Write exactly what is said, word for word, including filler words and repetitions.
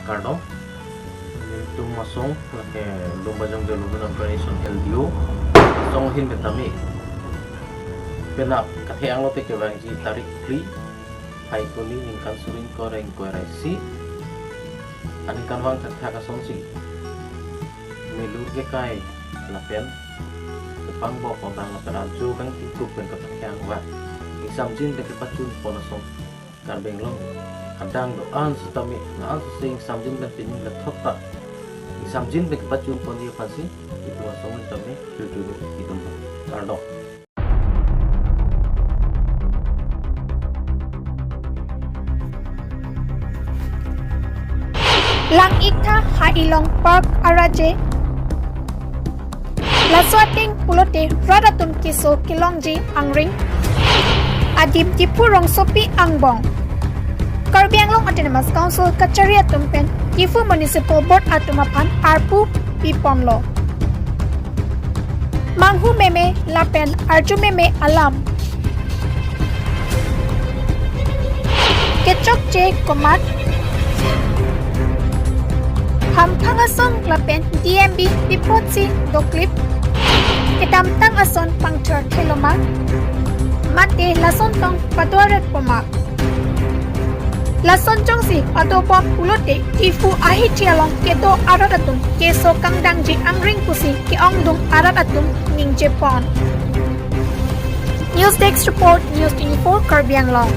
Kardom. Nelitum asong lake Lumbajong Development Organization, L D O asong ahin pen tame penap kathek-ang lote kevangji tarik phli Phaikuni ningkan suri ingkoi ra ingkoi ra isi aningkanvang thakthak asonsi melur kekai lapen kepangbok abang lapen arju kangkingkup pen kapathek-ang va ingsamjin pen kepachun pon asong Karbi Anglong adang do-an sitame, la-an sese ingsamjin pen pini kethot ta ingsamjin pen kepachun ponji aphansi itum asong pen tame tutu itum kardom. Lang-iktha ha Ilong Park araje. Laso ateng pulote rat atum keso kelongji angring. Adim Diphu rongsopi angbong. Karbi Anglong Autonomous Council kachari atum pen Diphu Municipal Board atum aphan arpu piponlo. Manghu meme lapen arju meme alam. Kechokche komat. Hamphang asong lapen D M B pi apotsi doklip. Kedamtang ason pangthir theloma. Mate lason tong padoret poma. Lason jongsi padobom pulote Diphu ahithi along kedo arat atum keso kangdangji angring pusi ke-ongdung arat atum ningjepon. News Desk Report, News twenty-four Karbi Anglong.